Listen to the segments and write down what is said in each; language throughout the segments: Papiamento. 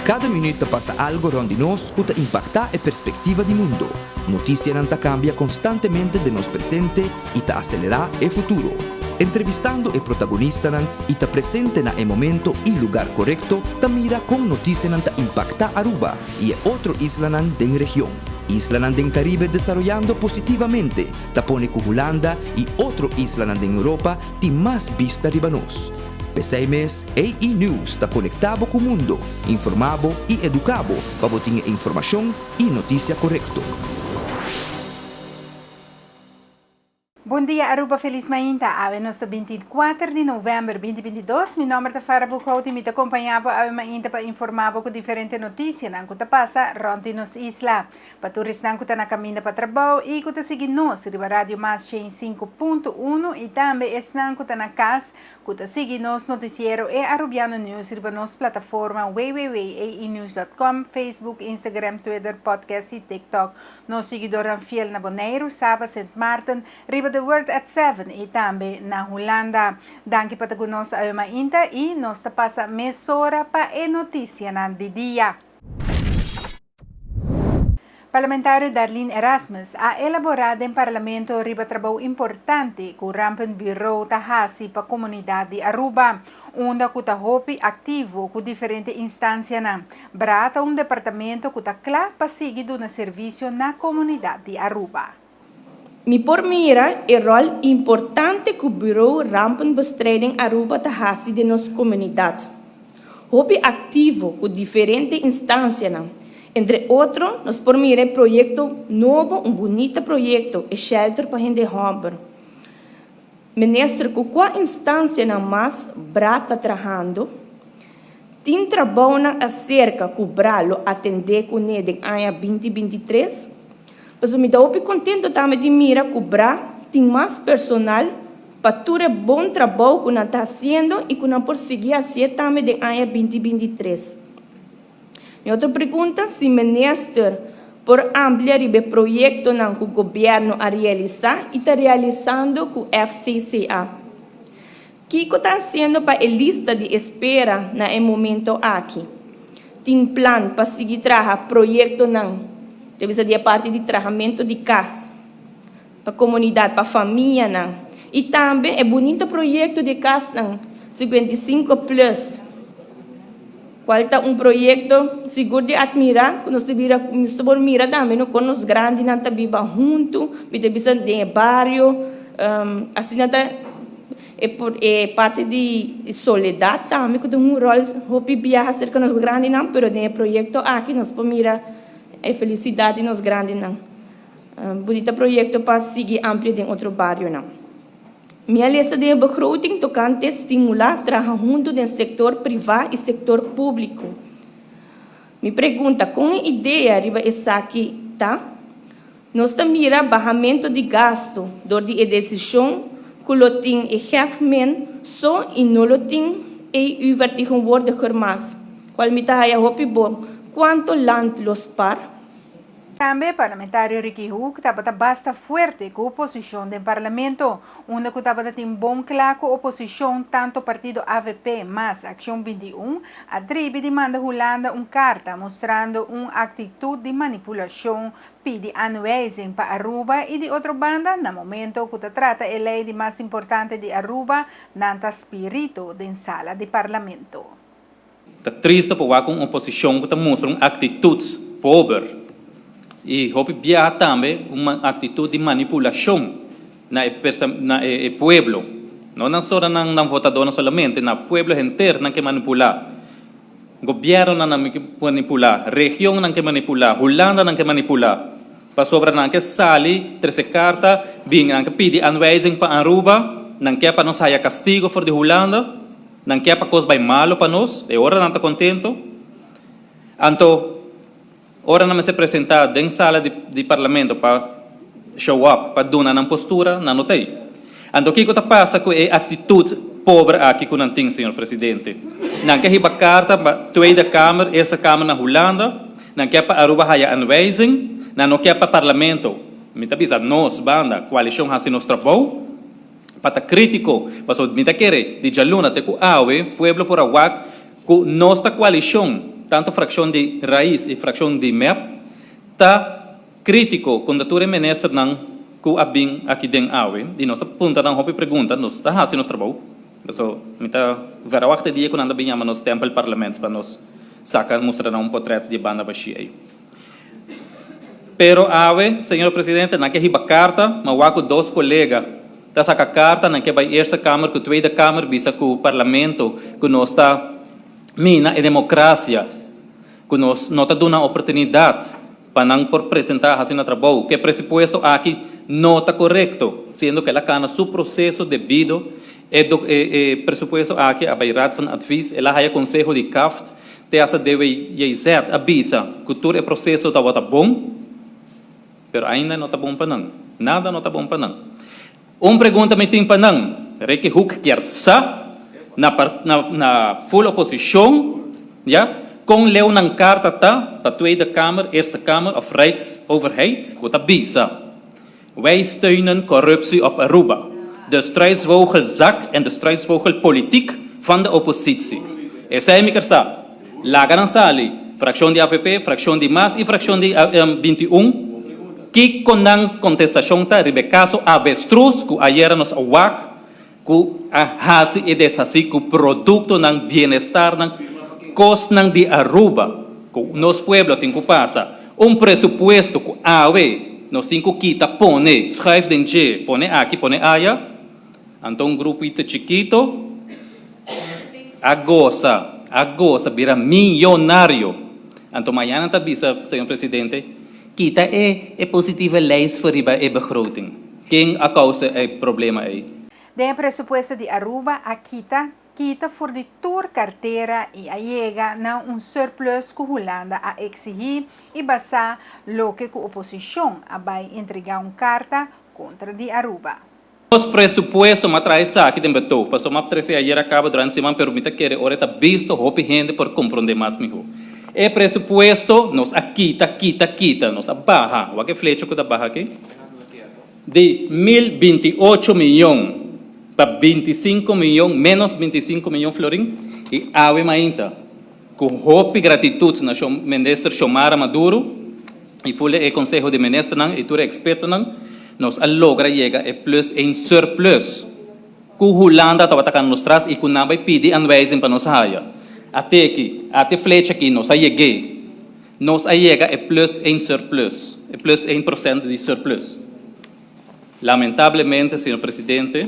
Cada minuut ta pasa algo rond di nos cu ta impacta e perspectiva di mundo. Noticianan ta cambia constantemente den nos presente y ta acelera e futuro. Entrevistando e protagonistanan y ta presente na e momento y lugar corecto ta mira con noticianan ta impacta Aruba y e otro islanan den region. Islanan den Caribe desaroyando positivamente ta pone cu Hulanda y otro islanan den Europa tin mas bista riba nos. P'esei mes, AE News ta konektá bo ku mundo, informá bo i eduká bo pa bo tin e informashon i notisia korekto. Bon dia Aruba Felis mainta awe nos ta 24 di november 2022 mi nomber ta Farah Boekhout y mi ta compaña bo awe mainta pa informa bo cu diferente noticianan cu ta pasa rond di nos isla. Pa tur esnan cu ta na caminda pa trabao y cu ta sigui nos riba Radio Mas 105.1 y tambe esnan cu ta na cas cu ta sigui nos noticiero E Arubiano News riba nos plataforma www.aenews.com, Facebook, Instagram, Twitter, Podcast y TikTok. Nos siguidornan fiel na Boneiru, Saba, Sint Maarten, riba The World at Seven y tambe na Hulanda. Danki pa ta cu nos awe mainta y nos ta pasa mesora pa e noticianan di dia. Parlamentario Darlene Erasmus a elabora den Parlamento riba trabou importante cu Rampenbureau ta haci pa comunidad di Aruba, unda cu ta hopi activo cu diferente instancianan. Bra ta un departamento cu ta cla pa sigui duna servicio na comunidad di Aruba. Mi por mira e ròl importante ku Bureau Rampenbestrijding Aruba ta hasi den nos komunidat. Hopi aktivo ku diferente instansianan. Entre otro nos por mira e proyekto nobo, un bunita proyekto, e shelter pa hende hòmber. Minister, ku kua instansianan mas bra ta trahando? Tin trabounan aserka ku bra lo atendé kuné den aña 2023? Pasobra mi ta hopi contento tambe di mira cu bra tin mas personal pa tur e bon trabou cu nan ta haciendo y cu nan por sigui hacié tambe den aña 2023. Mi otro pregunta si Minister por amplia riba e proyectonan cu Gobierno a realisa y ta realisando cu FCCA. Kiko ta hasiendo pa e lista di espera na e momento aki? Tin plan pa sigui traha proyektonan, ta bisa di e parti di trahamento di kas pa komunidat, pa famianan i tambe e bunito proyekto di e kasnan 55 plus, kual ta un proyekto sigur di atmirá ku nos ta bira, nos ta por mira tambe no kon nos grandinan ta biba huntu, mi ta bisa den e bario, asina ta. E por e parti di soledad tambe cu ta un rol hopi biaha cerca nos grandinan, pero den e proyecto aki nos por mira e felicidad di nos grandinan. Bunita proyecto pa sigui amplia den otro barionan. Mi a lesa den e begroting tocante stimula traha hunto den sector priva y sector publico. Mi pregunta con e idea riba esaki ta? Nos ta mira bahamento di gasto dor di e desishon ku lo tin e hefmen so i no lo tin EU vertegenwoordiger mas, kual mi ta haya hopi bon. Kuanto land lo spar? Tambe parlamentario Ricky Hoek tabata basta fuerte ku oposishon den parlamento, unda ku tabata tin bon kla ku oposishon tanto partido avp mas Accion 21 a tribi di manda Hulanda un karta mustrando un aktitut di manipulashon pidi aanwijzing pa Aruba y di otro banda na momento cu ta trata e ley di mas importante di Aruba nan ta spirito den sala di parlamento. Ta tristo pa wak un oposicion cu ta mustra un actitud pober y hopi biaha tambe un actitud di manipulacion na e na e pueblo. No nan sora nan nan votadornan solamente, na pueblo henter nan ke manipula. Gobiernonan nan ke manipula, regionnan ke manipula, Hulanda nan ke manipula. Pasobra nan ke sali trese karta, bin nan ke pidi aanwijzing pa Aruba, nan ke pa nos haya kastigo for di Hulanda, nan ke pa kos bai malo pa nos, e ora nan ta kontento. Anto ora nan mester presenta den sala di di parlamento pa show up, pa duna nan postura, nan no ta ei. Anto kiko ta pasa ku e aktitut pober aki ku nan tin, señor presidente? Nan ke hiba karta pa Tweede Kamer, Eerste Kamer na Hulanda, nan ke pa Aruba haya aanwijzing, nan no ke pa parlamento, mi ta bisa nos banda, koalishon hasi nos trabou pa ta kritiko, pasobra mi ta kere di djaluna te ku awe pueblo por a wak ku nos ta koalishon. tanto fraccion di Raiz y fraccion di mep, ta critico contra tur e ministernan cu a bin aki den awe y nos ta puntra nan hopi pregunta, nos ta haci nos trabou, paso mi ta verwacht e dia cu nan ta bin yama nos stempelparlement pa nos saca mustra nan un potret di e banda bashi ey. Pero awe, señor presidente, nan ke hiba carta, ma wak cu dos colega ta saca carta, nan ke bay Eerste Kamer cu Tweede Kamer bisa cu Parlamento cu nos ta mina e democracia, cu nos no ta duna oportunidad pa nan por presenta haci nan trabou, cu e presupuesto aki no ta corecto, siendo cu el a cana su proceso debido, e e presupuesto aki a bay Raad van Advies, el a haya conseho di CAFT, Te hasta DWJZ a bisa cu tur e proceso tabata bon, pero ainda no ta bon pa nan. Nada no ta bon pa nan. Un pregunta mi tin pa nan, Ricky Hoek kier sa, na na na full oposicion, ya, con leu nan carta ta pa Tweede Kamer, Eerste Kamer of Rijksoverheid cu ta bisa, Wij steunen corruptie op Aruba. De struisvogelzak en de struisvogelpolitiek van de oppositie. Esei mi ker sa. Laga nan sali, fraccion di avp, fraccion di mas y fraccion di 21, kico nan contestacion ta riba e caso avestruz cu ayera nos a wak cu a haci y deshaci cu productonan, bienestarnan, cosnan di Aruba cu nos pueblo tin cu pasa. Un presupuesto cu awe nos tin cu kita pone, schuif den dje, pone aki, pone aya, anto un grupito chikito a goza, a goza bira miyonario. Anto mañana ta bisa, señor presidente, kita e e positieve lijst for riba e begroting. Ken a causa e problema ey? Den e presupuesto di Aruba a kita kita for di tur cartera y a yega na un surplus cu Hulanda a exigi y basa loke cu oposicion a bay entrega un carta contra di Aruba. Nos presupuesto m'a traha esaki den betoog, pasobra m'a trece ayer a caba durante siman, pero mi ta kere ora e ta bisto hopi hende por comprende mas miho. E presupuesto nos a kita, kita, kita, nos a baha, wak e flecha cu ta baha aki? Di 1028 miyon pa 25 miyon, menos 25 miyon florin, y awe mainta, cu hopi gratitud na Minister Xiomara Maduro y full e Conseho di Ministernan y tur e expertonan, nos a logra yega e plus een surplus cu Hulanda tabata cana nos tras y cu nan bay pidi aanwijzing pa nos haya. Ate aki, ate flecha aki, nos a yeg'é. Nos a yega e plus een surplus, e plus een procent di surplus. Lamentablemente, señor Presidente,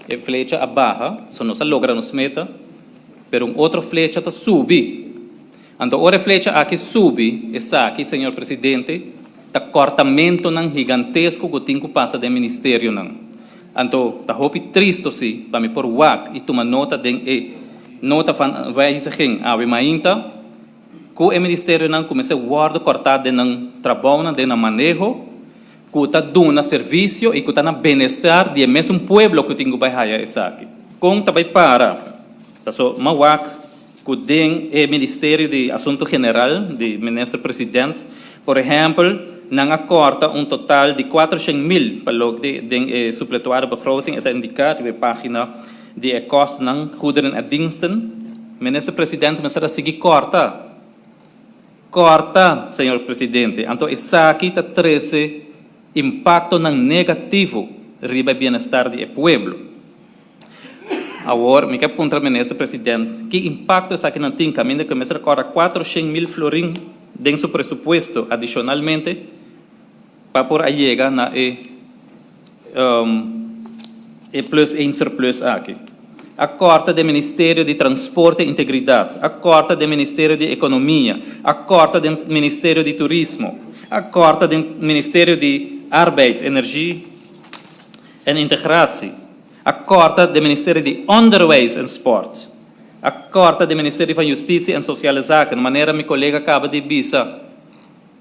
e flecha a baha, so nos a logra nos meta, pero un otro flecha ta subi. Anto ora e flecha aki subi, esaki, señor Presidente, ta cortamentonan gigantesco cu tin cu pasa den ministerionan. Anto ta hopi tristo si pa mi por wak y tuma nota den e nota van wijziging awe mainta cu e ministerionan cu mester wordo corta den nan trabounan, den nan maneho, cu ta duna servicio y cu ta na benestar di e mesun pueblo cu tin cu bay haya esaki. Con ta bay para? Paso ma wak cu den e Ministerio di Asunto General di Minister President, por ehempel, nan a corta un total di 400.000 pa loke den e suppletoire begroting e ta indica riba e pagina di e kostennan, goederen en diensten. Minister President mester a sigui corta, corta, señor Presidente. Anto esaki ta trece impactonan negativo riba e bienestar di e pueblo. Awor mi ke puntra Minister President ki impacto esakinan tin caminda cu e mester cobra 400.000 florin den su presupuesto adicionalmente pa por a yega na e e plus een surplus aki. A corta den Ministerio di Transporte e Integridad, a corta den Ministerio di Economia, a corta den Ministerio di Turismo, a corta den Ministerio di Arbeid, Energie en Integratie. A corta den Ministerio di Onderwijs en Sport. A corta den Ministerio van Justitie en Sociale Zaken, manera mi colega caba di bisa,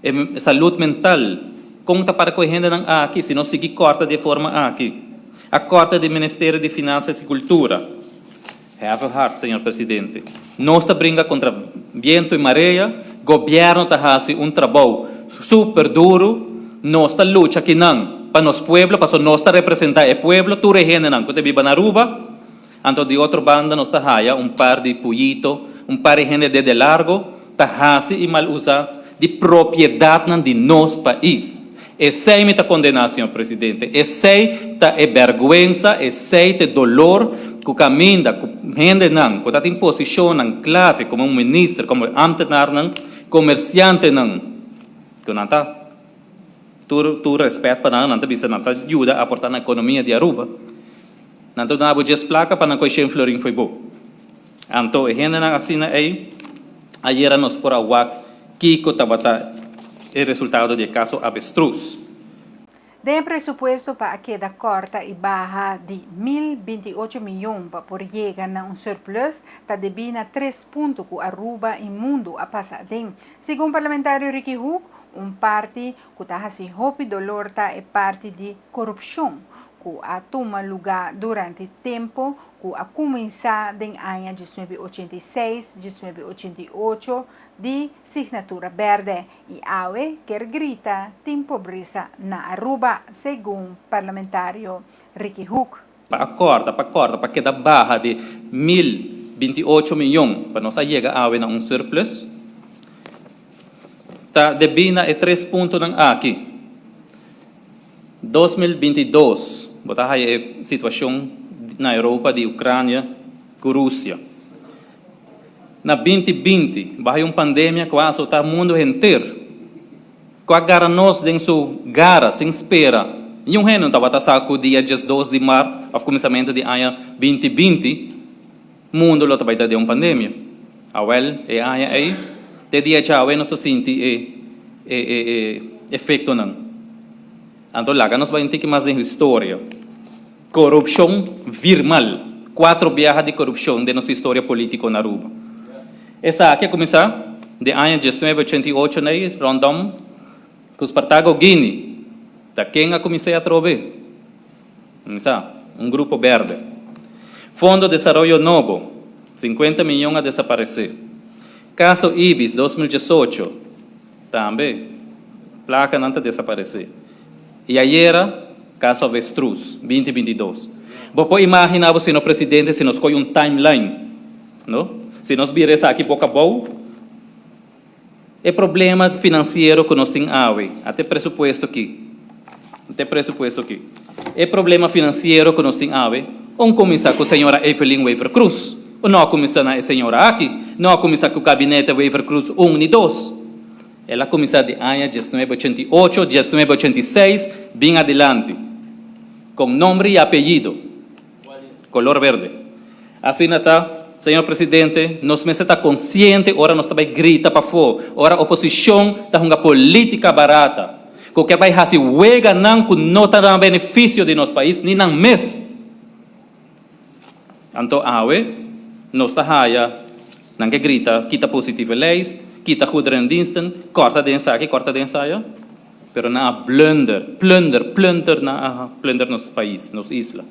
e salud mental, con ta para cu e hendenan aki si nos sigui corta di e forma aki? A corta den Ministerio di Finanzas y Cultura. Have a heart, señor Presidente. Nos ta bringa contra biento y marea, gobierno ta haci un trabou super duro, nos ta lucha kinan pa nos pueblo, pasobra nos ta representa e pueblo, tur e hendenan cu ta biba na Aruba, anto di otro banda nos ta haya un par di puyito un par di hende dede largo ta hasi y mal usa di propiedadnan di nos pais. Esey mi ta condena, señor Presidente. Esey ta e berguensa, esey ta e dolor cu caminda cu hendenan cu ta tin posicionnan clave como un minister, como ambtenaarnan, comerciantenan cu nan ta tur tur respet pa nan, nan ta bisa nan ta yuda aporta na economia di Aruba. Nan ta duna bo djes placa pa nan coy shen florin fo'i bo. Anto e hendenan asina ei, ayera nos por a wak kiko tabata e resultado di e kaso Avestruz. Den e presupuesto pa a keda kòrta i baha di 1028 miyon pa por yega na un surplus ta debí na tres punto ku Aruba i mundu a pasa aden. Segun parlamentario Ricky Hoek, un parti ku ta hasi hopi dolor ta e parti di korupshon ku a tuma lugá durante tempu ku a kuminsá den aña 1986, 1988 di Signatura Bèrdè i awe ker grita tin pobresa na Aruba, segun parlamentario Ricky Hoek. Pa a kòrta, pa kòrta, pa keda baha di 1028 miyon pa nos a yega awe na un surplus, ta debí na e tres puntonan aki. 2022, bo ta haya e situacion na Europa di Ucrania cu Rusia. Na 2020, bo haya un pandemia cu a azota mundo henter, cu a gara nos den su gara sin spera. Niun hende no tabata sa cu dia 12 di mart of cuminsamento di aña 2020, mundo lo ta bay ta den un pandemia. Awel, e aña ey, te dia djawe nos ta sinti e e e e efectonan. Anto laga nos bay un tiki mas den historia. Corupcion virmal. Cuatro biaha di corupcion den nos historia politico na Aruba. Esaki a cuminsa den aña 1988 ney rondom cu Spartago Guini. Ta ken a cuminsa atrobe? Cuminsa, un grupo berde. Fondo Desaroyo Nobo, 50 miyon a desaparece. Caso Ibis 2018, tambe placanan ta desaparece. Y ayera, caso Avestruz, 2022. Bo por imagina bo, señor Presidente, si nos coge un timeline, no? Si nos bira esaki boca abou, e problema financiero cu nos tin awe, ate presupuesto aki, ate presupuesto aki, e problema financiero cu nos tin awe, un cuminsa cu señora Evelyn Wever-Croes, o no a cuminsa na e señora aki, no a cuminsa cu gabinete Wever-Croes un ni dos. El a cuminsa di aña 1988, 1986, bin adilanti, con nombre y apellido. Color berde. Asina ta, señor Presidente, nos mester ta consciente ora nos ta bay grita pafó, ora oposicion ta hunga politica barata, cu kier bay haci weganan cu no ta na beneficio di nos pais ni nan mes. Anto awe nos ta haya nan ke grita kita positieve lijst, kita goederendiensten, corta den esaki, corta den esaya. Pero nan a blunder, plunder, plunter, nan a plunder nos pais, nos isla.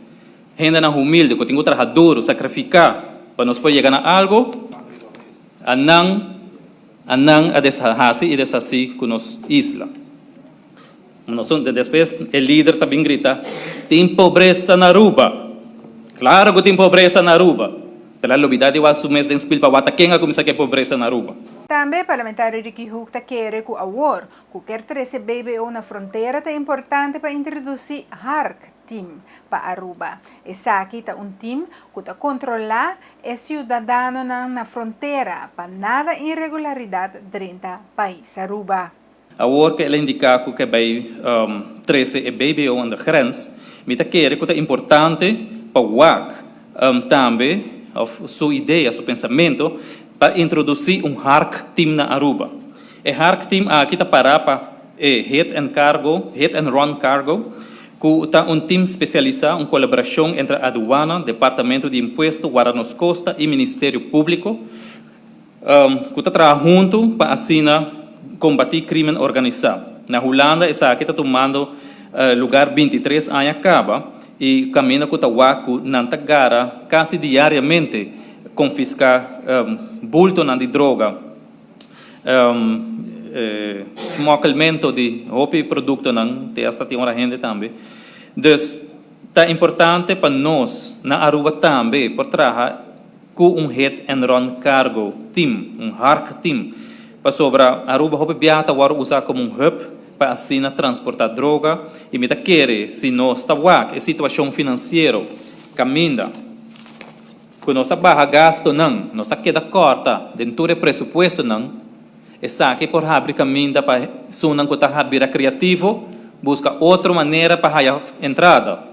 Hendenan humilde cu tin cu traha duro, sacrifica pa nos por yega na algo, a nan, a nan a deshaci y deshaci cu nos isla. Nos, despues e lider ta bin grita, tin pobresa na Aruba. Claro cu tin pobresa na Aruba. Pero a lubida di wak su mes den spil pa wak ta ken a cuminsa cu e pobresa na Aruba. Tambe Parlamentario Ricky Hoek ta kere cu awor Ku kier trese BBO na frontera ta importante pa introdusí Hark Team pa Aruba. Esaki ta un team ku ta kontrolá e siudadanonan na frontera pa nada irregularidat drenta pais Aruba. Awor ku el a indiká ku ke bai trese e BBO aan de grens, mi ta kere ku ta importante pa wak tambe òf su idea, su pensamentu pa introdusí un Hark Team na Aruba. E Hark Team aki ta pará pa e Hit and Cargo, Hit and Run Cargo, ku ta un team spesialisá, un kolaborashon entre Aduana, Departamento di Impuesto, Guarda Nos Kosta i Ministerio Públiko, ku ta traha huntu pa asina kombatí krímen organisá. Na Hulanda esaki ta tumando lugar 23 aña kaba i kaminda ku ta wak ku nan ta gara kasi diariamente konfiská bultonan di droga. Smokkelmento di hopi productonan, te hasta tin ora hende tambe. Dus ta importante pa nos na Aruba tambe por traha. ku un hit and run cargo team, un HARC team, pasobra Aruba hopi biaha ta wòrdu usá komo un hub pa asina transportá droga i mi ta kere si nos ta wak e situashon finansiero kaminda ku nos a baha gastonan, nos a keda kòrta den tur e presupuestonan, esaki por habri kaminda pa esunnan ku ta bira kreativo buska otro manera pa haya entrada.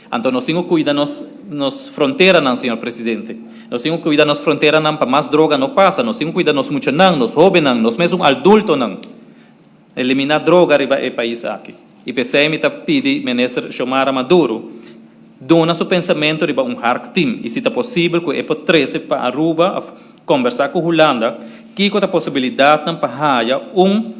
Anto nos tin ku kuida nos nos fronteranan, señor presidente. Nos tin ku kuida nos fronteranan pa mas droga no pasa. Nos tin ku kuida nos muchanan, nos hóbennan, nos mesun adultonan. Eliminá droga riba e pais aki. I p'esei mi ta pidi Minister Xiomara Maduro duna su pensamentu riba un hark team i si ta posibel ku e por trese pa Aruba òf kombersá ku Hulanda kiko ta posibilidatnan pa haya un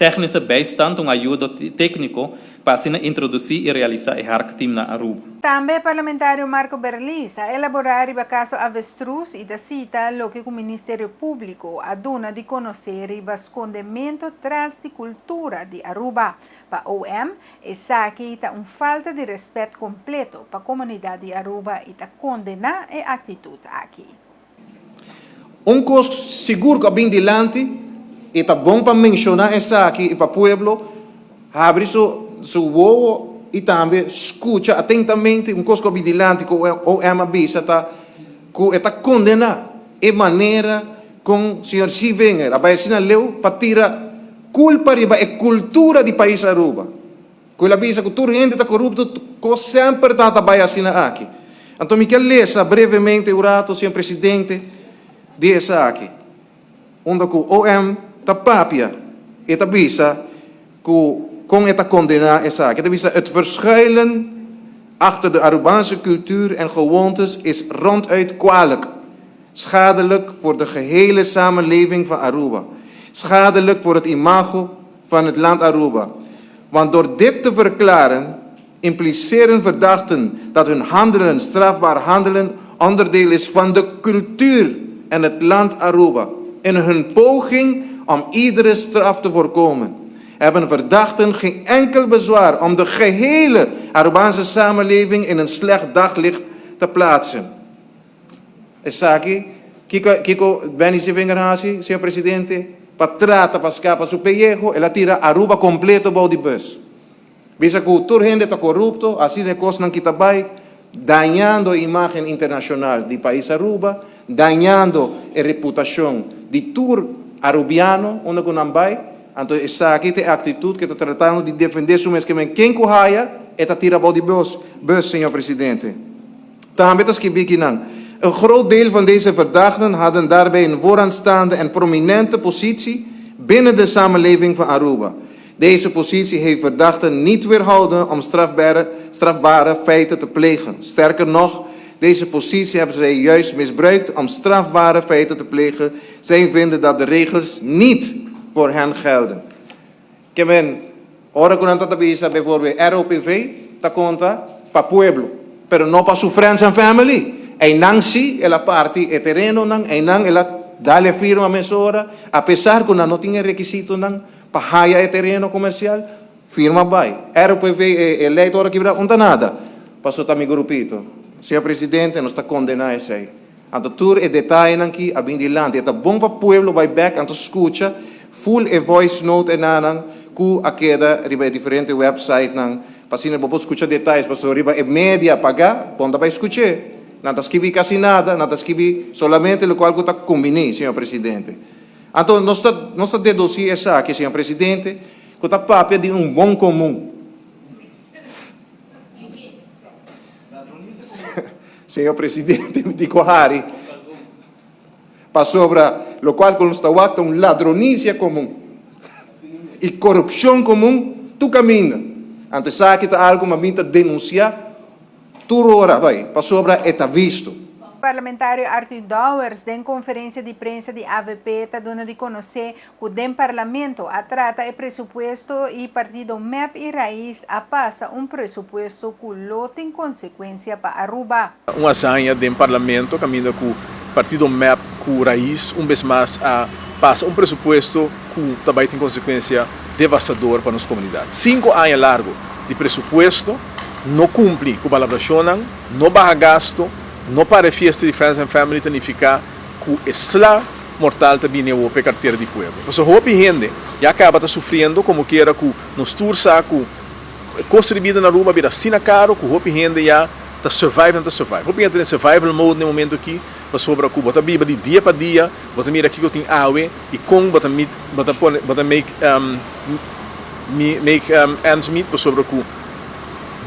technische bijstand, un ayudo tékniko pa asina introdusí i realisá e hark team na Aruba. Tambe parlamentario Marco Berlis a elaborá riba kaso Avestruz i ta sita loke ku Ministerio Públiko a duna di konosé riba skondemento tras di kultura di Aruba. Pa OM, esaki ta un falta di rèspèt kompleto pa komunidat di Aruba i ta kondená e aktitut aki. Un kos sigur ku a bin dilanti i ta bon pa menshoná esaki i pa pueblo habri su su wowo i tambe skucha atentamente, un kos ku a bin dilanti ku OM a bisa ta ku e ta kondená e manera kon señor Sievinger a bai asina leu pa tira kulpa riba e kultura di pais Aruba. Ku el a bisa ku tur hende ta korupto, kos semper ta ta bai asina aki. Anto mi ke lesa brevemente un rato, señor presidente, di esaki, unda ku OM ta papia, e ta bisa ku kon e ta kondená esaki. E ta bisa, Het verschuilen achter de Arubaanse cultuur en gewoontes is ronduit kwalijk, schadelijk voor de gehele samenleving van Aruba, schadelijk voor het imago van het land Aruba. Want door dit te verklaren, impliceren verdachten dat hun handelen, strafbaar handelen, onderdeel is van de cultuur en het land Aruba. In hun poging om iedere straf te voorkomen, hebben verdachten geen enkel bezwaar om de gehele Arubaanse samenleving in een slecht daglicht te plaatsen. Esaki, kiko, kiko Benny Sevinger hasi, señor presidente? Pa trata pa skapa su peyeho, el a tira Aruba kompleto bou di bus. Bisa ku tur hende ta korupto, asina e kosnan ki ta bai, dañando e imagen internashonal di pais Aruba, dañando e reputashon di tur arubiano unda ku nan bai. Anto esaki ta e aktitut ku e ta tratando di defende su mes, ke men ken ku haya, e ta tira bou di bus, señor presidente. Tambe ta skibí kinan, Een groot deel van deze verdachten hadden daarbij een vooraanstaande en prominente positie binnen de samenleving van Aruba. Deze positie heeft verdachten niet weerhouden om strafbare, strafbare feiten te plegen. Sterker nog, deze positie hebben zij juist misbruikt om strafbare feiten te plegen. Zij vinden dat de regels niet voor hen gelden. Ke men, ora ku nan ta ta bisa bijvoorbeeld ROPV ta konta pa pueblo, pero no pa su friends and family. Einan si el a parti e terenonan, einan el a dal e firma mesora, apesar ku nan no tin e rekisitonan pa haya e tereno komersial, firma bai. ROPV e lei ta ora kibra, un ta nada, paso ta mi grupito. Señor Presidente, nos ta kondena esei. Anto tur e detayenan ki a bin dilanti. E ta bon pa pueblo bai bek anto skucha full e voice note enanan ku a keda riba e diferente websitenan pa asina bo por skucha detayes pasobra riba e media pagá bo no ta bai skuch'é. Nan ta skibi kasi nada, nan ta skibi solamente lokual ku ta kumbiní, señor presidente. Anto nos ta nos ta dedusí esaki, señor presidente, ku ta papia di un bon komun. Señor Presidente, mi tin cu hari pasobra locual cu nos ta wak ta un ladronicia comun y corupcion comun tur caminda. Anto esaki ta algo cu mi ta denuncia tur ora bay pasobra e ta visto. Parlamentario Arthur Dowers den conferencia di prensa di avp ta duna di conoce cu den Parlamento a trata e presupuesto y partido mep y Raiz a pasa un presupuesto cu lo tin consecuencia pa Aruba. Un hazaña den Parlamento caminda cu partido mep cu Raiz un bes mas a pasa un presupuesto cu ta bay tin consecuencia devastador pa nos comunidad. Cinco aña largo di presupuesto no cumpli cu palabracionnan, no baha gasto. No para e fiesta di Friends and Family ta nifiká ku e sla mortal ta bini awor pa e kartera di pueblo. Pasobra hopi hende ya kaba ta sufriendo komo kiera ku nos tur sa ku e kosto di bida na Aruba a bira asina karo ku hopi hende ya ta survive nan ta survive. Hopi hende ta den survival mode na e momento aki pasobra ku bo ta biba di dia pa dia, bo ta mira kiko tin awe i kon bo ta meet bo ta pone bo ta make make ends meet pasobra ku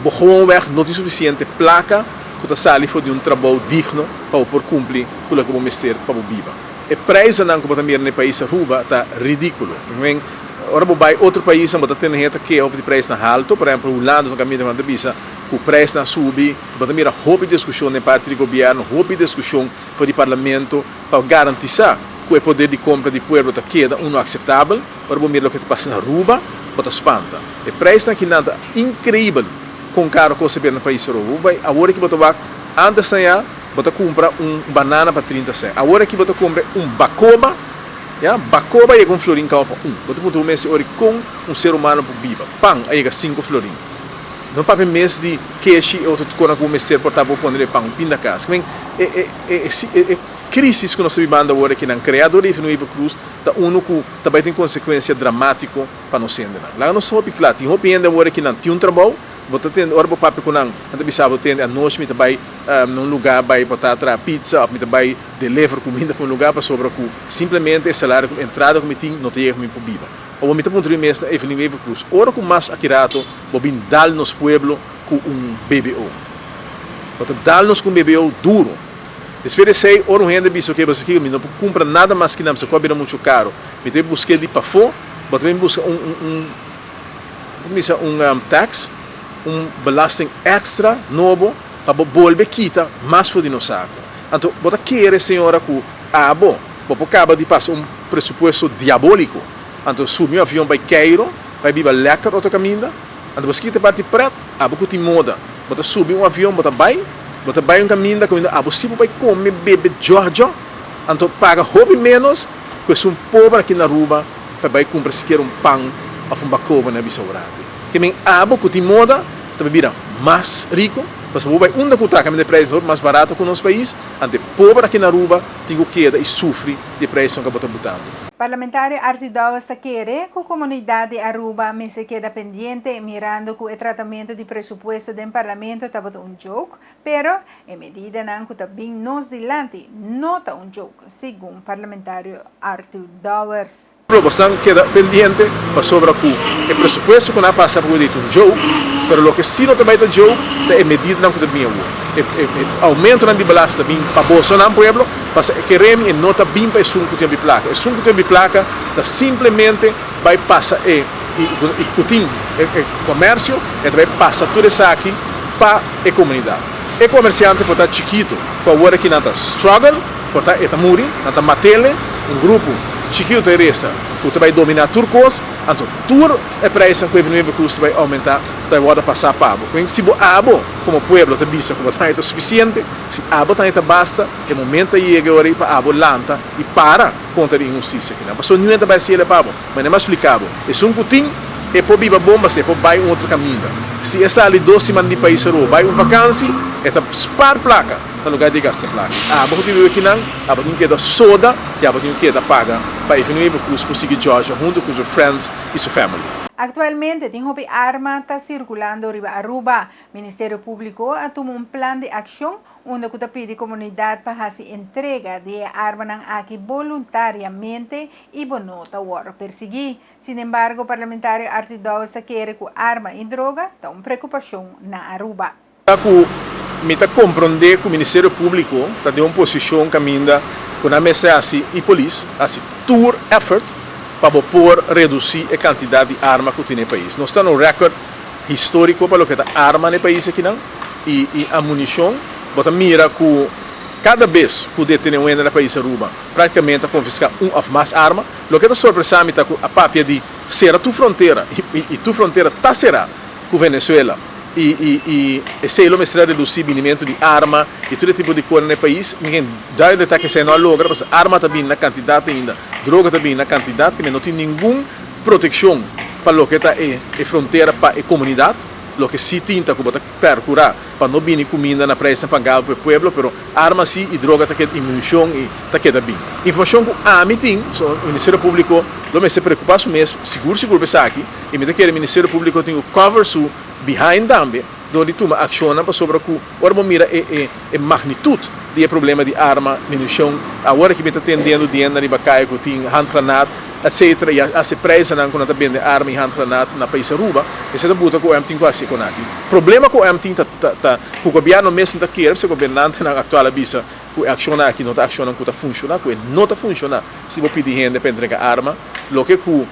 bo gewoonweg no tin sufisiente plaka ku ta sali for di un trabou digno pa bo por kumpli ku loke bo mester pa bo biba. E prijzennan ku bo ta mira na e pais Aruba ta ridíkulo. Men, ora bo bai otro paisnan bo ta tene hende ta keha over di prijsnan halto. Por ehèmpel Hulanda un kaminda ku nan ta bisa ku prijsnan a subi. Bo ta mira hopi diskushon den parti di gobièrnu, hopi diskushon for di parlamento pa garantisá ku e poder di kompra di pueblo ta keda unu akseptabel. Ora bo mira loke ta pasa na Aruba, bo ta spanta. E prijsnan kinan ta increibel con caro cos ta bira na pais Aruba. Bo bay awor aki bo ta wak antes na ya bo ta cumpra un banana pa 30 cent. Awor aki bo ta cumpra un bacoba, ya, bacoba yega un florin caba pa un. Bo ta puntra bo mes ori con un ser humano por biba. Pan a yega cinco florin. No papia mes di keshi e otro cosnan cu bo mester por ta bo pone den pan un pinda cas. Men e e e e crisis cu nos ta bibando awor aki nan crea dor di Evenuevo Cruz ta uno cu ta bay tin consecuencia dramatico pa nos hendenan. Laga nos ta hopi kla, tin hopi hende awor aki nan tin un trabou, bo ta tende ora bo papia ku nan, nan ta bisa bo tende anochi mi ta bai na un lugá bai por ta traha pizza òf mi ta bai deliver kuminda pa un lugá pasobra ku simplemente e salario ku entrada ku mi tin no ta yega pa mi por biba. Awor mi ta puntra mi mes na Evelyn Wever Croes, ora ku mas aki rato bo bin dal nos pueblo ku un BBO. Bo ta dal nos ku un BBO duro. Despues di esei ora un hende bisa oke bo sa kiko mi no por kumpra nada mas ki nan pasobra ku a bira muchu karo, mi ta bai busk'é di pafó. Bo ta bin buska un un un como bisa un tax, un belasting extra nobo pa bo bolbe kita mas for di nos saco. Anto bo ta kere señora cu abo bo por caba di pasa un presupuesto diabolico, anto subi un avion bay Cairo, bay biba lekker otro caminda, anto bo skita parti pret, abo cu tin moda, bo ta subi un avion bo ta bay, bo ta bay un caminda caminda abo si bo bay come bebe djo djo, anto paga hopi menos cu esun pober aki na Aruba pa bai cumpra sikiera un pan of un bacoba na bisaurante. Ke men abo cu tin moda ta bai bira mas rico, pasobra bo bai unda cu ta caminda e prijs ta hopi mas barato cu nos pais, ante pober aki na Aruba tin cu keda y sufri di e prijsnan cu abo ta butando. Parlamentario Arthur Dowers ta kere cu comunidad di Aruba mester keda pendiente mirando cu e tratamento di presupuesto den Parlamento tabata un joke, pero e medidanan cu ta bin nos dilanti no ta un joke, segun parlamentario Arthur Dowers. Lo bosan keda pendiente pasobra cu e presupuesto cu nan a pasa por di ta un joke, pero loke si no ta bay ta joke ta e medidanan cu ta bin awor. E e aumentonan di belasting ta bin pa bosonan pueblo, pasa e keremi e no ta bin pa esun cu tin hopi placa. Esun cu tin hopi placa ta simplemente bay pasa e y cu tin e comercio e ta bay pasa tur esaki pa e comunidad. E comerciante por ta chikito cu awor aki nan ta struggle, por ta e ta muri, nan ta matele, un grupo chikito ta resta cu ta bay domina tur cos, anto tur e prijsnan cu e Nueva Cruz ta bay aumenta ta bay wordo pasa pa bo. Si bo abo como pueblo ta bisa cu bo ta haya ta suficiente, si abo ta haya ta basta, e momento ta yega e ora ey pa abo lanta y para contra di inhusticia akinan. Pasobra niun hende ta bay haciele pa bo. Ma nan a splika bo, esun ku tin, e por biba bon basa e por bai un otro kaminda. Si e sali dos siman di pais Aruba bai un vakansi, e ta spar plaka na lugar di gasta plaka. Abo ku tin biba kinan, abo tin ku keda soda i abo tin ku keda paga pa e Genevieve Cruz por sigui Georgia huntu ku su friends i su family. Aktualmente tin hopi arma ta sirkulando riba Aruba. Ministerio Públiko a tuma un plan di akshon unda ku ta pidi komunidat pa hasi entrega di e armanan aki boluntariamente i bo no ta wòrdu persiguí. Sinembargo, parlamentario Arthur Dowers ta kere ku arma i droga ta un preokupashon na Aruba. Ta ku mi ta komprondé ku Ministerio Públiko ta den un posishon kaminda ku nan mester hasi i polis hasi tur effort pa bo por redusí e kantidat di arma ku tin na e pais. Nos ta na un rèkòrt históriko pa loke ta arma na e pais akinan i i amunishon. Bo ta mira ku kada bes ku detené un hende na pais Aruba práktikamente a konfiská un òf mas arma. Loke ta sorpresá mi ta ku a papia di sera tur frontera i i tur frontera ta será ku Venezuela i i i esei lo mester a redusí binimentu di arma i tur e tipo di kos na e pais. Mi ken duidelijk ta ku esei no a logra pasobra arma ta bini na kantidat ainda, droga ta bini na kantidat, ke men no tin ningun protekshon pa loke ta e e frontera pa e komunidat. Loke sí tin ta ku bo ta perkurá pa no bini kuminda na preisnan pagabel pa e pueblo, pero arma sí i droga ta keda i munishon i ta keda bin. Informashon ku ami tin, so Ministerio Públiko lo mester preokupá su mes sigur sigur pa esaki i mi ta kere Ministerio Públiko tin ku cover su behind tambe dor di tuma akshonnan pasobra ku ora bo mira e e e magnitut di e problema di arma, munishon, awor aki mi ta tendendo di hende riba kaya ku tin handgranaat etcetera i hasta e prijzennan ku nan ta bende arma i handgranaat na pais Aruba, esei ta buta ku OM tin ku hasi kon aki. Problema ku OM tin ta ta ku gobièrnu mes no ta kere pasobra gobernantenan aktual a bisa ku e akshonnan aki no ta akshonnan ku ta funshoná, ku e no ta funshoná si bo pidi hende pa entrega arma, loke ku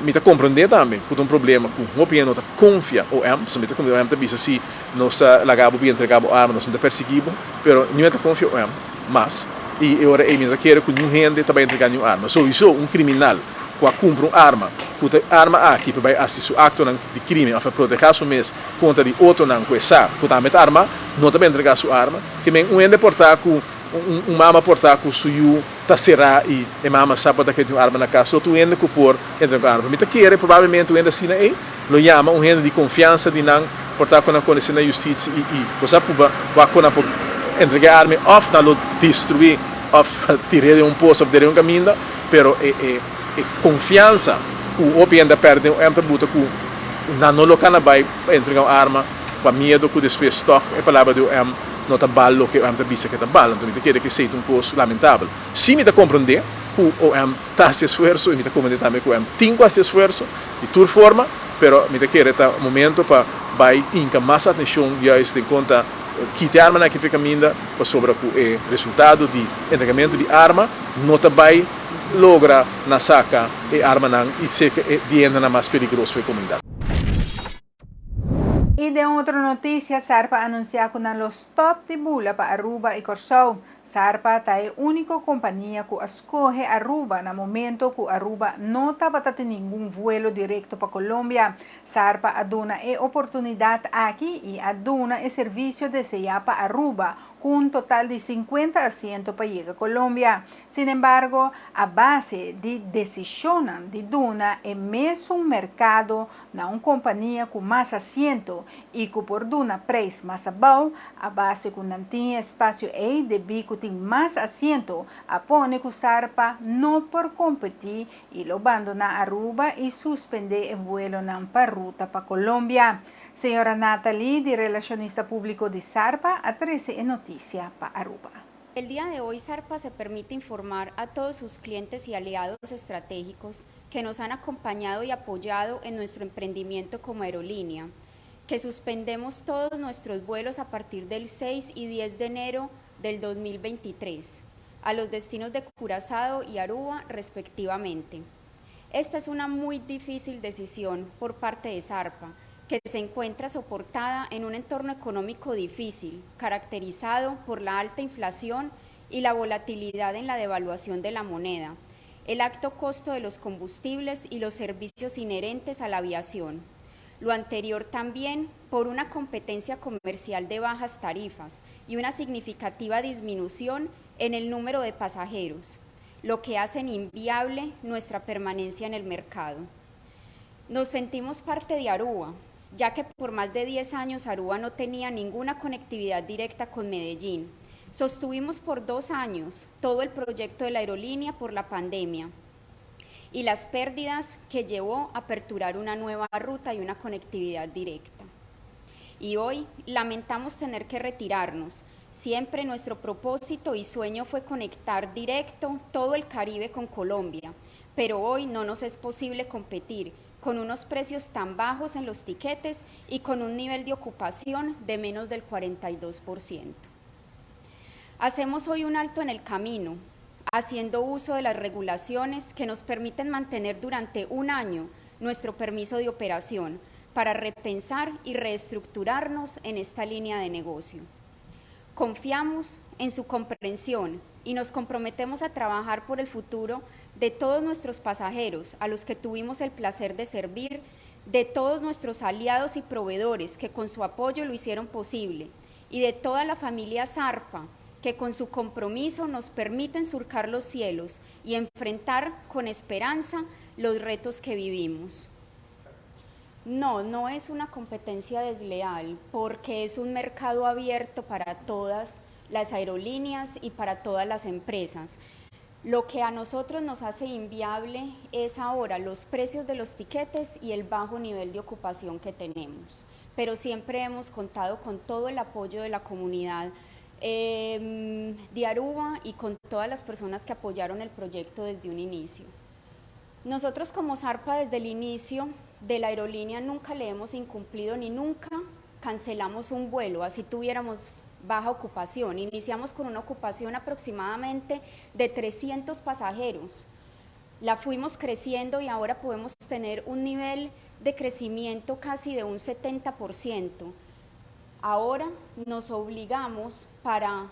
mi ta komprendé tambe ku ta un problema ku hopi hende no ta konfia OM, pasobra mi ta konfia OM ta bisa si nos ta laga bo bin entrega bo arma nos no ta persiguí bo, pero niun hende ta konfia OM mas i e ora ei mi no ta kere ku niun hende ta bai entrega niun arma. Souiso un kriminal ku a kumpra un arma ku ta e arma aki pa bai hasi su aktonan di krimen òf pa protehá su mes kontra di otronan ku e sa ku tambe ta armá no ta bai entrega su arma. Ke men un hende por ta ku un mama por ta ku su yu ta será i e mama sa por ta ke tin un arma na kas, lo tin un hende ku por entra ku arma. Mi ta kere probablemente un hende asina ei lo yama un hende di konfiansa di nan por ta ku nan konosé na yustisia i i bo sa puba wak ku nan por entregá e arma ei òf nan lo destruí òf tir'é den un pos òf der'é un kaminda, pero e e e konfiansa ku hopi hende a pèrdè den un ta buta ku nan no lo kana bai pa entregá un arma pa miedu ku despues tòg e palabra di OM no ta bal loke OM ta bisa ke ta bal. Anto mi ta kere ku esei ta un kos lamentabel. Sí mi ta komprendé ku OM ta hasi esfuerso i mi ta komprendé tambe ku OM tin ku hasi esfuerso di tur forma, pero mi ta kere ta momento pa bai hinka mas atenshon juist den kon ta kita e armanan aki for e kaminda pasobra ku e resultado di entregamentu di arma no ta bai logra na saka e armanan i seka e di hendenan mas peligroso for e komunidat. I den otro noticia, Sarpa a anuncia cu nan lo stop di bula pa Aruba y Corsou. Sarpa ta e unico compania cu a scoge Aruba na momento cu Aruba no tabata tin ningun vuelo directo pa Colombia. Sarpa a duna e oportunidad aki y a duna e servicio desea pa Aruba cu un total di 50 asiento pa yega Colombia. Sinembargo, a base di decisionnan di duna e mesun mercado na un kompania ku mas asiento i ku por duna preis mas abou, a base ku nan tin e espasio ei debí ku tin mas asiento, a pone ku Sarpa no por kompetí i lo bandoná Aruba i suspendé e vuelonan pa ruta pa Colombia. Señora Nathalie, di Relashonista Públiko di Sarpa, a trese e notisia pa Aruba. El día de hoy Sarpa se permite informar a todos sus clientes y aliados estratégicos que nos han acompañado y apoyado en nuestro emprendimiento como aerolínea, que suspendemos todos nuestros vuelos a partir del 6 y 10 de enero del 2023 a los destinos de Curazao y Aruba respectivamente. Esta es una muy difícil decisión por parte de Zarpa, que se encuentra soportada en un entorno económico difícil, caracterizado por la alta inflación y la volatilidad en la devaluación de la moneda, el alto costo de los combustibles y los servicios inherentes a la aviación. Lo anterior también por una competencia comercial de bajas tarifas y una significativa disminución en el número de pasajeros, lo que hacen inviable nuestra permanencia en el mercado. Nos sentimos parte de Aruba, ya que por más de 10 años Aruba no tenía ninguna conectividad directa con Medellín. Sostuvimos por dos años todo el proyecto de la aerolínea por la pandemia y las pérdidas que llevó a aperturar una nueva ruta y una conectividad directa. Y hoy lamentamos tener que retirarnos. Siempre nuestro propósito y sueño fue conectar directo todo el Caribe con Colombia, pero hoy no nos es posible competir con unos precios tan bajos en los tiquetes y con un nivel de ocupación de menos del 42%. Hacemos hoy un alto en el camino, haciendo uso de las regulaciones que nos permiten mantener durante un año nuestro permiso de operación para repensar y reestructurarnos en esta línea de negocio. Confiamos en su comprensión y nos comprometemos a trabajar por el futuro de todos nuestros pasajeros a los que tuvimos el placer de servir, de todos nuestros aliados y proveedores que con su apoyo lo hicieron posible y de toda la familia Zarpa que con su compromiso nos permiten surcar los cielos y enfrentar con esperanza los retos que vivimos. No, no es una competencia desleal porque es un mercado abierto para todas las aerolíneas y para todas las empresas. Lo que a nosotros nos hace inviable es ahora los precios de los tiquetes y el bajo nivel de ocupación que tenemos. Pero siempre hemos contado con todo el apoyo de la comunidad de Aruba y con todas las personas que apoyaron el proyecto desde un inicio. Nosotros como Zarpa desde el inicio de la aerolínea nunca le hemos incumplido ni nunca cancelamos un vuelo, así tuviéramos baja ocupación. Iniciamos con una ocupación aproximadamente de 300 pasajeros. La fuimos creciendo y ahora podemos tener un nivel de crecimiento casi de un 70%. Ahora nos obligamos para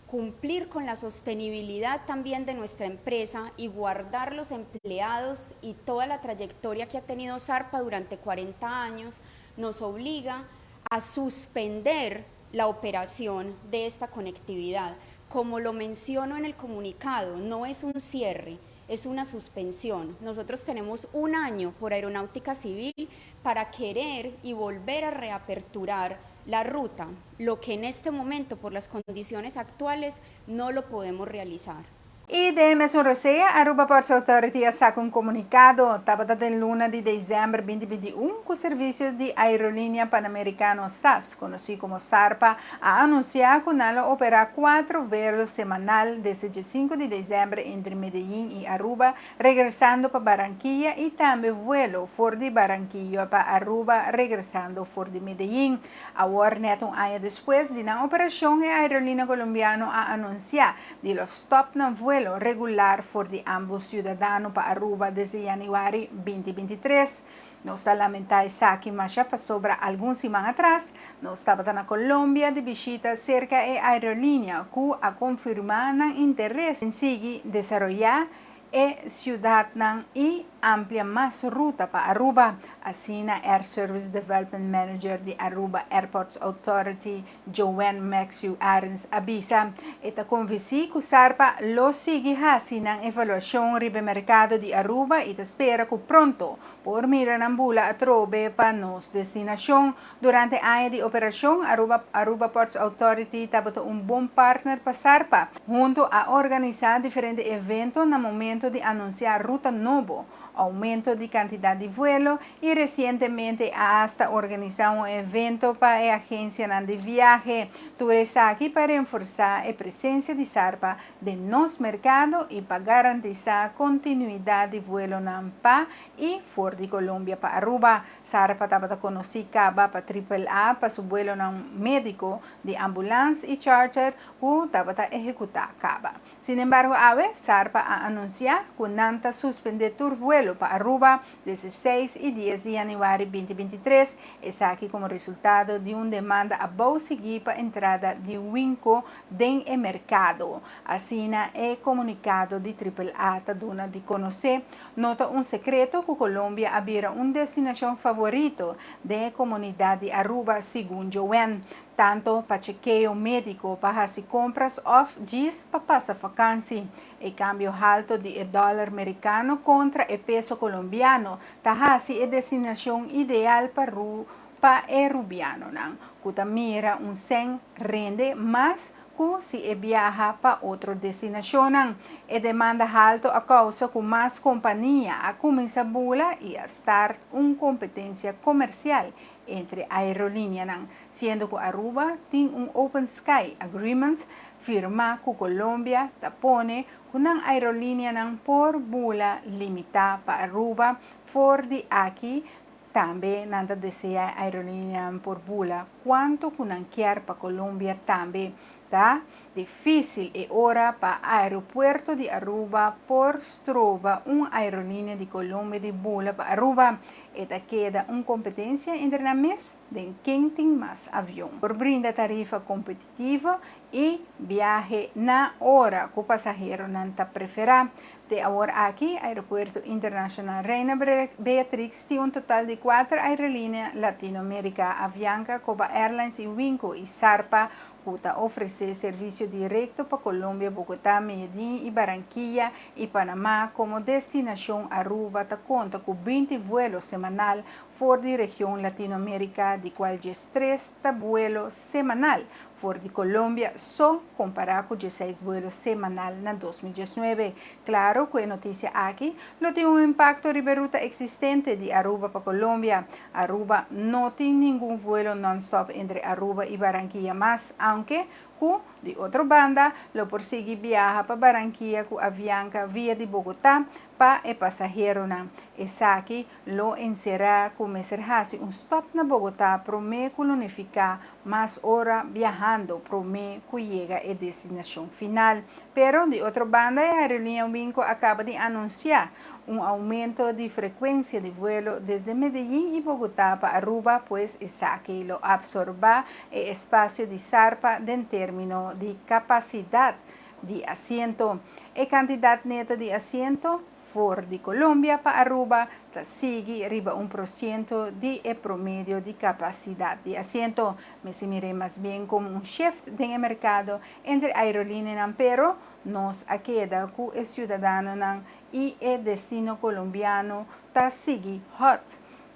cumplir con la sostenibilidad también de nuestra empresa y guardar los empleados y toda la trayectoria que ha tenido Zarpa durante 40 años, nos obliga a suspender la operación de esta conectividad. Como lo menciono en el comunicado, no es un cierre, es una suspensión. Nosotros tenemos un año por Aeronáutica Civil para querer y volver a reaperturar la ruta, lo que en este momento, por las condiciones actuales, no lo podemos realizar. Y den mesun rosea, Aruba Ports Authority a saca un comunicado, tabata den luna di december 2021, cu servicio di aerolinea panamericano SAS, conoci como Zarpa, a anuncia cu nan lo opera cuatro vuelo semanal desde 5 di december entre Medellín y Aruba, regresando pa Barranquilla y tambe vuelo for di Barranquilla pa Aruba, regresando for di Medellín. Awor, net un aña despues di nan operacion, e aerolinea colombiano a anuncia di lo stop nan vuelo regular for di ambos ciudadano pa Aruba desde januari 2023. Nos ta lamenta esaki masha pasobra algun siman atras, nos tabata na Colombia di bishita cerca e aerolinea cu a confirma nan interes en sigui desaroya e ciudadnan y amplia mas ruta pa Aruba. Asina Air Service Development Manager di Aruba Airports Authority, Joanne Maxiu Arens a bisa. E ta convenci cu Zarpa lo sigui haci nan evaluacion riba mercado di Aruba y ta spera cu pronto por mira nan bula atrobe pa nos destinacion. Durante aña di operacion, Aruba Ports Authority tabata un bon partner pa Zarpa. Hunto a organisa diferente evento na momento di anuncia ruta nobo, aumento di cantidad di vuelo y recientemente hasta organisa un evento pa e agencia di viahe. Tur esaki pa reforsa e presencia di Zarpa den nos mercado y pa garantisa continuidad di vuelonan pa y for di Colombia pa Aruba. Zarpa tabata conoci caba pa AAA pa su vuelonan medico di ambulance y charter cu tabata ehecuta caba. Sin embargo, awe Zarpa a anuncia cu nan ta suspende tur vuelo pa Aruba desde 6 y 10 di januari 2023, esaki como resultado di un demanda abou sigui pa entrada di Winco den e mercado. Asina e comunicado di AAA ta duna di conoce. No ta un secreto cu Colombia a bira un destinacion favorito di e comunidad di Aruba, segun Joanne, tanto pa chekeo medico, pa haci compras of djis pa pasa vakantie. E cambio halto di dollar mericano contra e peso colombiano ta haci e destinacion ideal pa e rubianonan, cu ta mira un cen rende mas cu si e biaha pa otro destinacion. E demanda halto a causa cu mas compania a cuminsa bula y a start un competencia comercial entre aerolineanan, siendo cu Aruba tin un Open Sky Agreement firma cu Colombia, ta pone cu nan aerolineanan por bula limita pa Aruba for di aki. Tambe nan ta desea aerolinea por bula cuanto cu nan kier pa Colombia tambe. Ta dificil e ora pa aeropuerto di Aruba por stroba un aerolinea di Colombia di bula pa Aruba. E ta keda un competencia entre nan mes den ken tin mas avion. Por brinda tarifa competitivo y viahe na ora cu pasaheronan ta prefera. Te awor aki, Aeropuerto Internacional Reina Beatrix tin un total di cuater aerolinea Latinoamerica: Avianca, Coba Airlines y Winco y Zarpa, cu ta ofrece servicio directo pa Colombia, Bogotá, Medellín y Barranquilla y Panama. Como destinacion Aruba ta conta cu 20 vuelo semanal. for di region Latino America di cual 13 ta buelo semanal for di Colombia so compara cu 16 buelo semanal na 2019. Claro cu e noticia aki lo tin un impacto riba e ruta existente di Aruba pa Colombia. Aruba no tin ningun vuelo non-stop entre Aruba y Barranquilla mas, aunke cu, di otro banda, lo por sigui biaha pa Barranquilla cu Avianca via di Bogotá pa e pasaheronan. Esaki lo encerá cu mester haci un stop na Bogotá prome cu lo nifica mas ora biahando prome cu yega e destinacion final. Pero, di otro banda, e aerolínea Winco a caba di anuncia un aumento di frecuencia di vuelo desde Medellín y Bogotá pa Aruba, pues esaki lo absorba e espacio di Sarpa den termino di capacidad di asiento. E cantidad neto di asiento for di Colombia pa Aruba ta sigui riba 1% di e promedio di capacidad di asiento. Mester mir'e mas bien como un shift den e mercado entre aerolineanan, pero nos a keda cu e ciudadanonan y e destino colombiano ta sigui hot.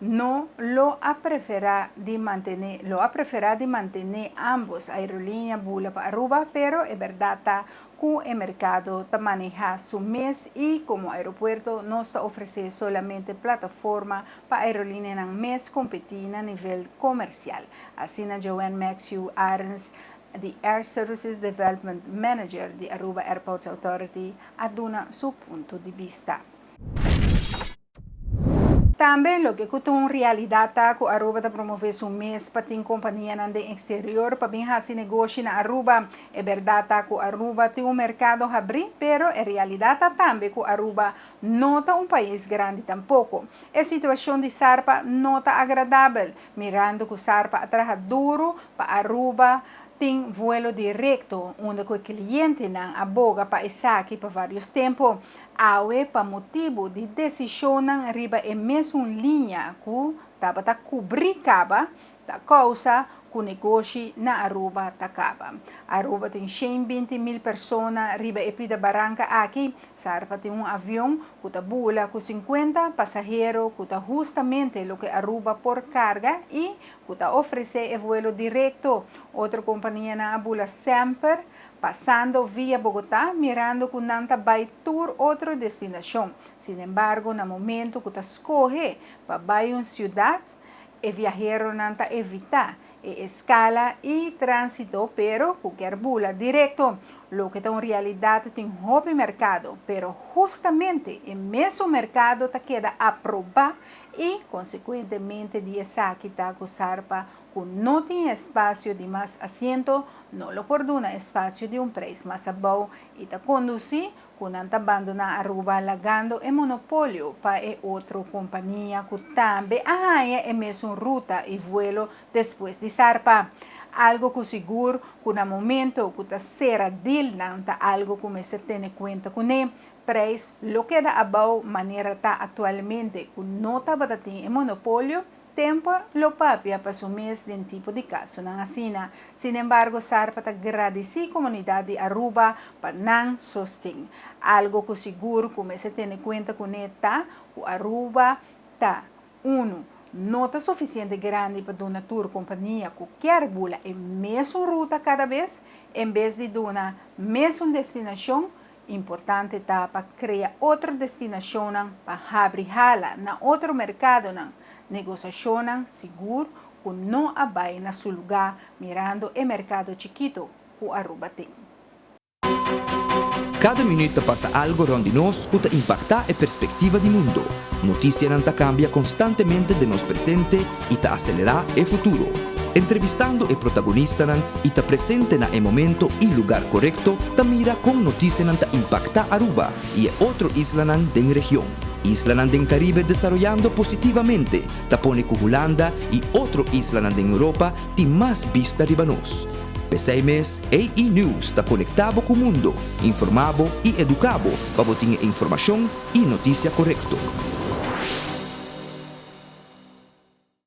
No lo a prefera di mantene lo a prefera di mantene ambos aerolinea bula pa Aruba, pero e berdad ta cu e mercado ta maneha su mes y como aeropuerto nos ta ofrece solamente plataforma pa aerolineanan mes competi na nivel comercial. Asina Joanne Maxwell Arends di Air Services Development Manager di Aruba Airports Authority a duna su punto di bista. Tambe loke cu ta un realidad ta cu Aruba ta promove su mes pa tin companianan den exterior pa bin haci negoshi na Aruba. E berdad ta cu Aruba tin un mercado habri, pero e realidad ta tambe cu Aruba no ta un pais grandi tampoco. E situacion di Sarpa no ta agradabel, mirando cu Sarpa a traha duro pa Aruba tin vuelo directo, unda cu e clientenan a boga pa esaki pa varios tempo. Awe pa motibu di desishonnan riba e mesun liña ku tabata kubrí kaba, ta kousa ku negoshi na Aruba ta kaba. Aruba tin 120 mil persona riba e pida baranka aki. Sarpa tin un avion ku ta bula ku 50 pasahero ku ta hustamente loke Aruba por karga i ku ta ofresé e vuelo direkto. Otro kompanianan a bula semper pasando via Bogotá, mirando cu nan ta bay tur otro destinacion. Sin embargo, na momento cu ta scoge pa bay un ciudad, e viaheronan ta evita e escala y transito pero cu kier bula directo. Loke ta un realidad tin hopi mercado, pero hustamente e mesun mercado ta keda aproba y consecuentemente di esaki ta cu zarpa Ku no tin espasio di mas asiento, no lo por duna espasio di un preis mas abou i ta kondusí ku nan ta bandoná Aruba lagando e monopolio pa e otro kompania ku tambe a haña e mesun ruta i vuelo despues di sarpa. Algo ku sigur ku na momento ku ta sera dealnan ta algo ku mester tene kuenta kuné. Preis lo keda abou manera ta aktualmente ku no tabata tin e monopolio. Tempo lo papia pa su mes den tipo di casonan asina. Sin embargo Sarpa ta gradici comunidad di Aruba pa nan sosten. Algo cu sigur cu mester tene cuenta cune ta cu Aruba ta uno no ta suficiente grandi pa duna tur compania cu kier bula e mesun ruta cada bes en bes di duna mesun destinacion. Importante ta pa crea otro destinacionnan pa habri hala na otro mercadonan, negociacionnan sigur cu no a bay na su lugar mirando e mercado chikito cu Aruba tin. Cada minuut ta pasa algo rond di nos cu ta impacta e perspectiva di mundo. Noticianan ta cambia constantemente den nos presente y ta acelera e futuro. Entrevistando e protagonistanan y ta presente na e momento y lugar corecto ta mira con noticianan ta impacta Aruba y e otro islanan den region. Islanan den Caribe desaroyando positivamente ta pone cu Hulanda y otro islanan den Europa tin mas bista riba nos. P'esei mes AE News ta conecta bo cu mundo, informa bo y educa bo pa bo tin e informacion y noticia corecto.